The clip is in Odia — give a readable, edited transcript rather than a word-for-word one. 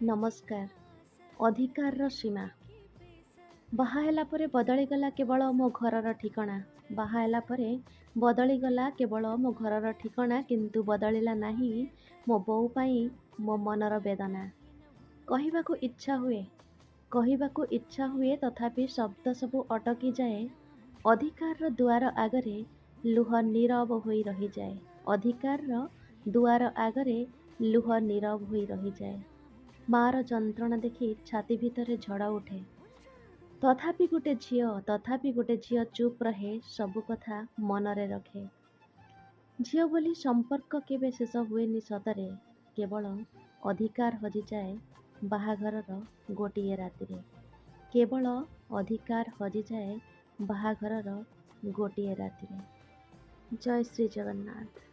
ନମସ୍କାର। ଅଧିକାରର ସୀମା। ବାହା ହେଲା ପରେ ବଦଳିଗଲା କେବଳ ମୋ ଘରର ଠିକଣା। ବାହା ହେଲା ପରେ ବଦଳିଗଲା କେବଳ ମୋ ଘରର ଠିକଣା, କିନ୍ତୁ ବଦଳିଲା ନାହିଁ ମୋ ବୋଉ ପାଇଁ ମୋ ମନର ବେଦନା। କହିବାକୁ ଇଚ୍ଛା ହୁଏ, କହିବାକୁ ଇଚ୍ଛା ହୁଏ, ତଥାପି ଶବ୍ଦ ସବୁ ଅଟକିଯାଏ। ଅଧିକାରର ଦୁଆର ଆଗରେ ଲୁହ ନୀରବ ହୋଇ ରହିଯାଏ। ଅଧିକାରର ଦୁଆର ଆଗରେ ଲୁହ ନୀରବ ହୋଇ ରହିଯାଏ। ମାଆର ଯନ୍ତ୍ରଣା ଦେଖି ଛାତି ଭିତରେ ଝଡ଼ ଉଠେ। ତଥାପି ଗୋଟେ ଝିଅ, ତଥାପି ଗୋଟେ ଝିଅ ଚୁପ୍ ରହେ, ସବୁ କଥା ମନରେ ରଖେ। ଝିଅ ବୋଲି ସମ୍ପର୍କ କେବେ ଶେଷ ହୁଏନି ସତରେ, କେବଳ ଅଧିକାର ହଜିଯାଏ ବାହାଘରର ଗୋଟିଏ ରାତିରେ। କେବଳ ଅଧିକାର ହଜିଯାଏ ବାହାଘରର ଗୋଟିଏ ରାତିରେ। ଜୟ ଶ୍ରୀ ଜଗନ୍ନାଥ।